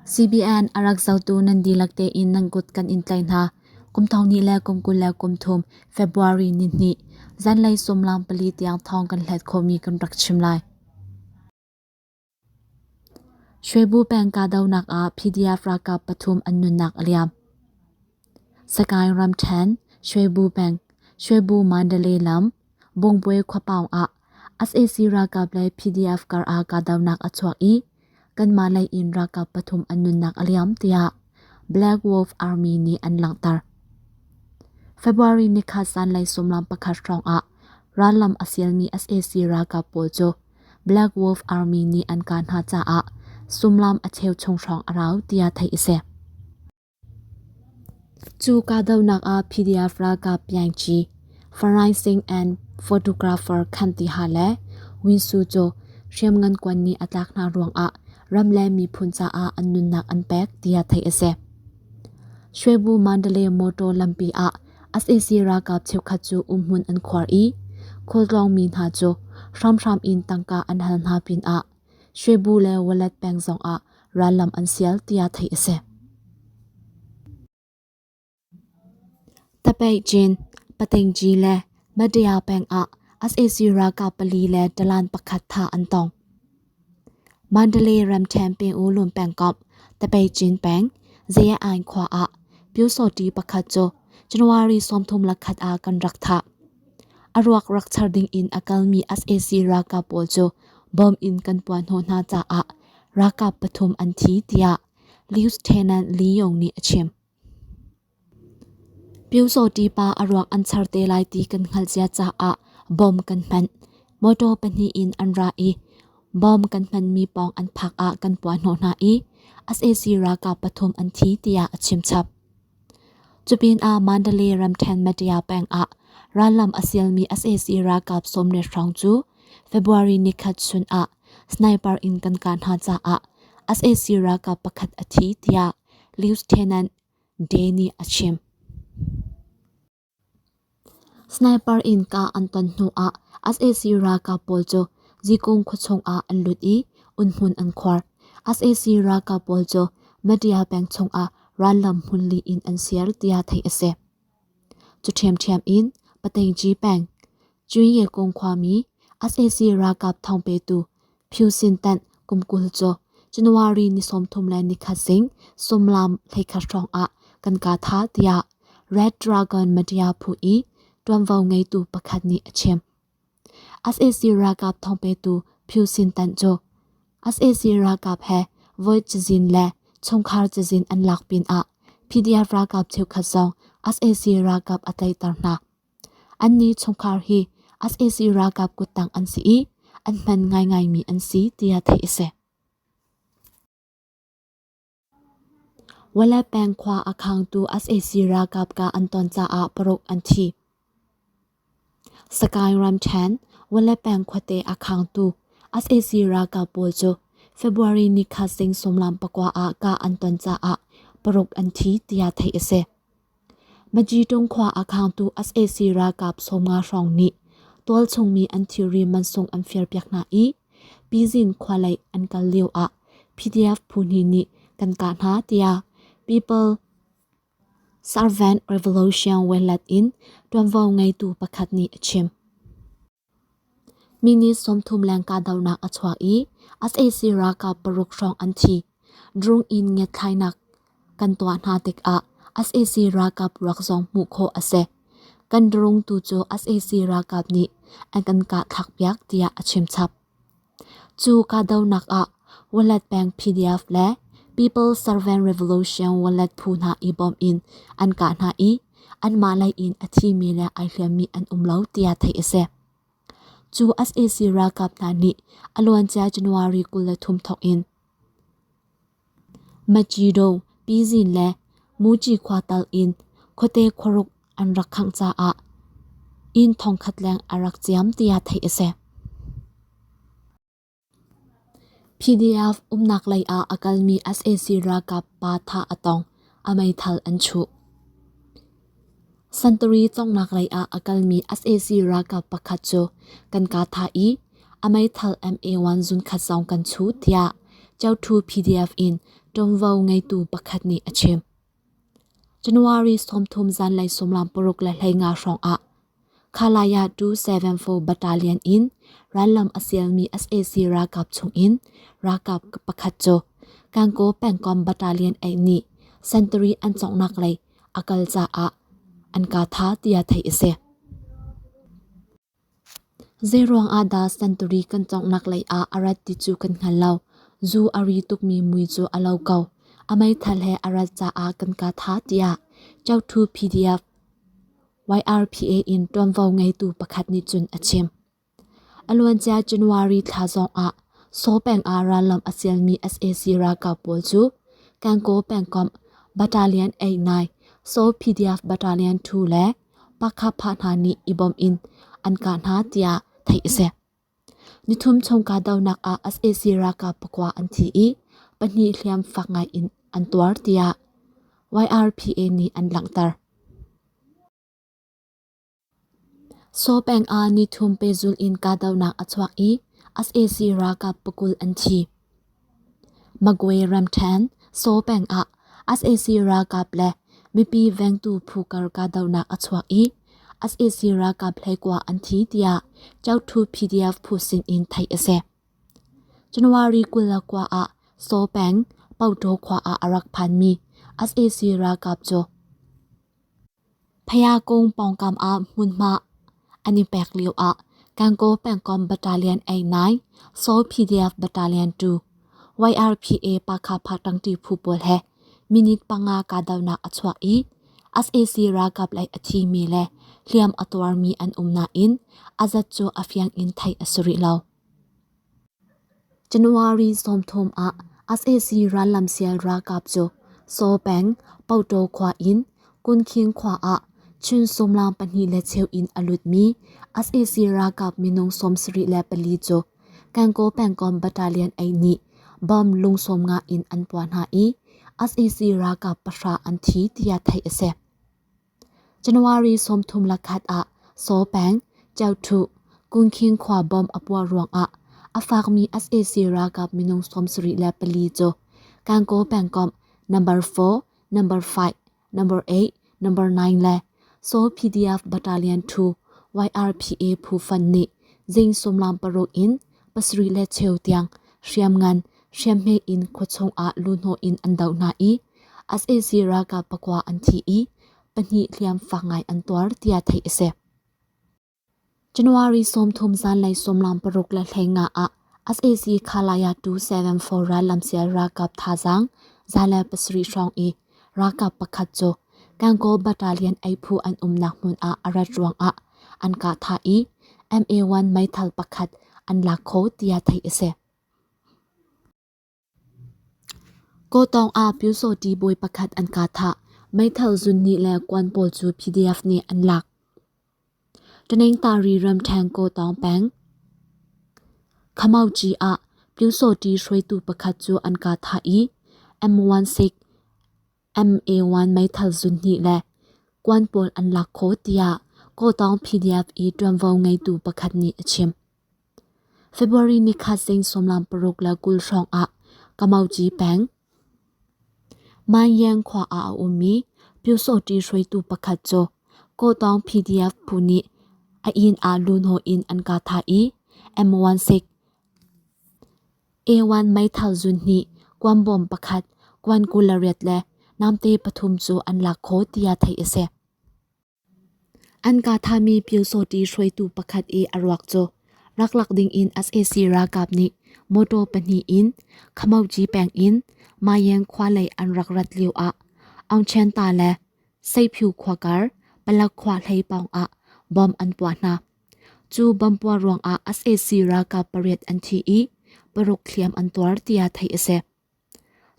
CBN a rak zohtu nan dihlak tein nan kut kan in tlaih hna. Kum thong hnih le kum 23 February nihnih zanlei sawmlang pali tiang thawng kan hlet khawhmi kan rak chim lai. Shwebu peng kahdohnak ah PDF ralkap pathum an nunnak a liam. Sagaing ramṭhen, Shwebu peng, Shwebu Mandalay lam, Bungpui khuapaung ah sac ralkap le PDF kar ah kahdohnak a chuak i kanmah lei in ralkap pathum an nunnak a liam tiah Black Wolf Army nih an langhter. February nikhat zanlei sumlam pakhat hrawng ah rallam a sialmi sac ralkap pawl cu Black Wolf Army nih an kah hna caah sumlam a cheu chung hrawng a rau tiah theih a si. Cu kahdohnak ah PDF ralkap Piangci, Forensic and Photographer Khan Tiha le Win Su cu hriamngan kuan nih a tlak hna ruangah ram le miphun caah an nunnak an pek tiah theih a si. Shwebu Mandalay motor lampi ah sac ralkap cheukhat cu umhmun an khuar i khualtlawngmi hna cu hramhram in tangka an hal hna pinah Shwebu le Walet peng zongah rallam an sial tiah theih a si. Tapeicin, Patingci le Madaya peng ah sac ralkap pali le dalan pakhat thah an tong. Mandalay ramṭhen Pingulun pengkomh Tapeicin peng Zaya-ain khua ah Pyusawhti pakhat cu January 31 ah kan rak thah. A ruak rak char ding in a kalmi sac ralkap pawl cu bomb in kan puahhnawh hna caah ralkap pathum an thi tiah Lieutenant Li Yong nih a chim. Pyusawhti pa a ruak an char te lai ti kan hngalh cia caah bom kan hmanh. Motor pahnih in an ra i bom kan hmanmi pawng an phak ah kan puahhnawh hna i sac ralkap pathum an thi tiah a chim chap. Cupinah Mandalay ramṭhen Madya peng ah rallam a sialmi sac ralkap sawm le hrawng cu February nikhat chun ah sniper in kan kah hna caah sac ralkap pakhat a thi tiah Lieutenant Day nih a chim. Sniper in kah an ton hnuah sac ralkap pawl cu Zikung khuachung ah an lut i umhmun an khuar. Sac ralkap pawl cu Madya peng chungah rallam hmunli in an ser tiah theih a si. Cu ṭhiamṭhiam in Patengci peng, Cuyekung khuami sac ralkap thawngpetu Phyu Sin Tanh kum 20 cu January ni 31 zing sumlam 11 hrawng ah kan ka thah tiah Red Dragon Media phu i ṭuanvo ngeitu pakhat nih a chim. Sac ralkap thawngpetu Phyu Sin Tanh cu sac ralkap he voi cazin le chungkhar cazin an lak pinah PDF ralkap cheukhat zong sac ralkap a tlaihter hna. Annih chungkhar hi sac ralkap kuttang an si i an hman ngaingaimi an si tiah theih a si. Wale peng khua a khangtu sac ralkap kah an ton caah paruk an thi. Sagaing ramṭhen Wale peng khuate a khangtu sac ralkap pawl cu February nikhat zing sawmlam pakua ah kah an ton caah paruk an thi tiah theih a si. Majitung khua a khangtu sac ralkap 50 hrawng nih tualchung mi an thilri mansung an firpiak hna i Pizin khua lei an kal lio ah PDF phu hnih nih kan kah hna tiah People Servant Revolution Welat in ṭuanvo ngeitu pakhat nih a chim. Minute 30 leng kahdohnak a chuak i sac ralkap paruk hrawng an thi. Drone in ngiatthlainak kan tuah hna tikah sac ralkap ruak zong hmuh khawh a si. Kan drone tu cu sac ralkap nih an kan kah thlakpiak tiah a chim chap. Cu kahdohnak ah Walet peng PDF le People Servant Revolution Walet phu hna i bawm in an kah hna i anmah lei in a thimi le ai hliammi an um lo tiah theih a si. Cu sac ralkap hna nih a luancia January 23 thawk in Macido, Pizin le Muci khua tal in khuate khuaruk an rak khangh caah inn thongkhat leng a rak ciam tiah theih a si. PDF umnak lei ah a kalmi sac ralkap pa thah a tong, a meithal an chuh. Santari cawngnak lei ah a kalmi sac ralkap pakhat cu kan ka thah i a meithal MA1 zunkhat zong kan chuh tiah Kyauhthu PDF in ṭuanvo ngeitu pakhat nih a chim. January 30 zanlei 16:15 hrawng ah Khalaya 274 Battalion in rallam a sialmi sac ralkap chungin ralkap pakhat cu Kankaw pengkomh Battalion 8 nih sentari an conghnak lei a kal caah an ka tha tiah theih a si. Zeiruang ah dah sentari kan conghnak lei ah a rat ti cu kan hngal lo. Zu a ri tukmi mui cu a lo ko. A meithal he a rat caah kan ka tha tiah Kyaukthu PDF YRPA in ṭuanvo ngeitu pakhat nih cun a chim. A luancia January thla zongah Saw peng ah rallam a sialmi sac ralkap pawl cu Kankaw pengkomh Battalion 89 Saw PDF Battalion 2 le Pakhapha hna nih i bawmh in an kah hna tiah theih a si. Nithum chung kahdohnak ah sac ralkap pakua an thi i pahnih hliam fak ngai in an tuar tiah YRPA nih an langhter. Saw peng ah nithum pehzulh in kahdohnak a chuak i sac ralkap pakul an thi. Magwe ramṭhen Saw peng ah sac ralkap le mipi vengtu phu kar kahdohnak a chuak i sac ralkap hleikua an thi tiah Kyaukthu PDF phu sin in theih a si. January 29 ah Saw peng Pauṭaw khua ah a rak phanmi sac ralkap cu Phayakung pawngkam ah hmunhma an i pek lioah Kankaw pengkomh Battalion 89, Saw PDF Battalion 2, YRPA Pakhapha ṭangṭi phu pawl he minute panga kahdohnak a chuak i sac ralkap lei a thimi le hliam a tuarmi an um nain a zat cu a fiang in theih a si rih lo. January 30 ah sac rallamsial ralkap cu Saw peng Pauṭaw khua in Kunkhing khua ah chun sawmlang pahnih le cheu in a lutmi sac ralkap minung 74 cu Kankaw pengkomh Battalion 8 nih bomb lung 50 in an puah hna i sac ralkap pahra an thi tiah theih a si. January 31 ah Saw peng, Kyauhthu, Kunkhing khua bomb a puah ruangah a fakmi sac ralkap minung 74 cu Kankaw pengkomh number 4, number 5, number 8, number 9 le Saw PDF Battalion 2 YRPA phu fund nih zing sawmlam paruk in pasarih le cheu tiang hriamngan hriamhme in khuachung ah luhhnawh in an doh hna i sac ralkap pakua an thi i pahnih hliam fak ngai an tuar tiah theih a si. January 30 zanlei sawmlam paruk le hleinga ah sac Khalaya 274 rallamsial ralkap thazaang zale pasarih hrawng i ralkap pakhat cu Kankaw Battalion eiphu an umnak hmun ah a rat ruangah an kah thah i MA1 meithal pakhat an lak kho tiah theih a si. Kawtawng ah Pyusawhti bawi pakhat an kah thah. Meithal zunhnih le kuan pawl cu PDF nih an lak. Taningtari ramṭhen Kawtawng peng Khamauci ah Pyusawhti hruaitu pakhat cu an kah thah i M16 MA1 meithal zunhnih le kuan pawl an lak khawh tiah Kawtawng PDF i ṭuanvo ngeitu pakhat nih a chim. February nikhat zing sawmlam paruk le 20 hrawng ah Kamauci peng Manyang khua ah a ummi Pyusawhti hruaitu pakhat cu Kawtawng PDF phu nih a inn ah luhhnawh in an kah thah i M16 A1 meithal zunhnih, kuanbawm pakhat, kuan 28 le namte pathum cu an lak khawh tiah theih a si. An kahthahmi Pyusawhti hruaitu pakhat i a ruak cu rak lak dingin sac ralkap nih mawṭaw pahnih in Khamauci peng in Mayeng khua lei an rak rat lioah Aungchenta le Seiphu khua kar Palak khua hlei pawngah bomb an puah hna. Cu bomb puah ruangah sac ralkap pariat an thi i paruk hliam an tuar tiah theih a si.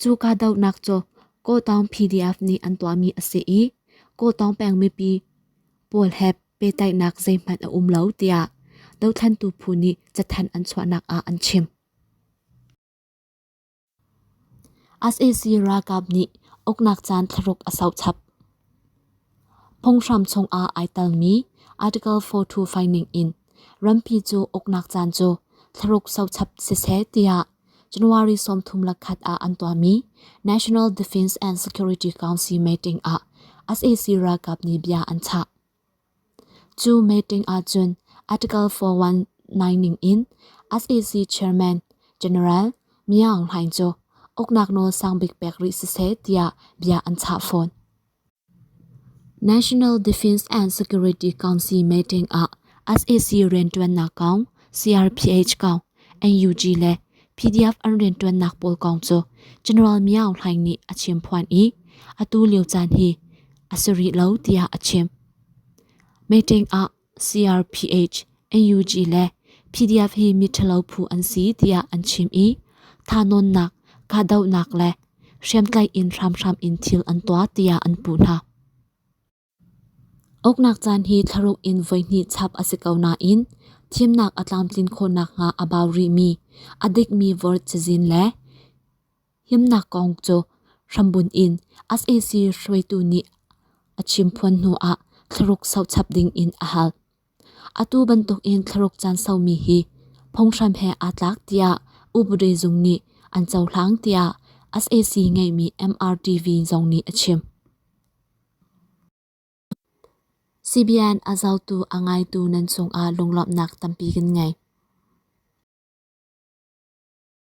Cu kahdohnak cu Kawtaung PDF nih an tuahmi a si i Kawtaung peng mipi pawl he pehtlaihnak zeihmanh a um lo tiah dothlentu phu nih cathanh an chuahnak ah an chim. Sac ralkap nih uknak caan thlaruk a sauh chap. Phunghram chungah ai telmi Article 425 ning in rampi cu uknak caan cu thlaruk sauchap siseh tiah. January 31 ah an tuahmi National Defense and Security Council meeting ah sac ralkap nih bia an chah. Cu meeting ahcun Article 419 ning in sac Chairman General Myo Aung Hlaing cu uknak nawl sangbik pek rih siseh tiah bia an chah fawn. National Defense and Security Council meeting ah sac rianṭuannak kong, CRPH kong, NUG le PDF an rianṭuannak pawl kong cu General Myo Aung Hlaing nih a chimphuan i atu lio caan hi a si rih lo tiah a chim. Meeting ah CRPH, NUG le PDF hi miṭhalo phu an si tiah an chim i thahnawnnak, kahdohnak le hriamtlaih in hramhram in thil an tuah tiah an puh hna. Uknak caan hi thlaruk in voihnih chap a si ko nain thimnak a tlamtlin khawh nakhnga a bau rihmi a dikmi vote cazin le himnak kong cu hrambunh in sac hruaitu nih a chimphuan hnu ah thlaruk sauchap ding in a hal. Atu bantuk in thlaruk caan saumi hi phunghram he aa tlak tiah upadi zung nih an cohlang tiah sac ngeihmi MRTV zong nih a chim. CBN a zohtu a ngaitu nan cungah lunglawmhnak tampi kan ngei.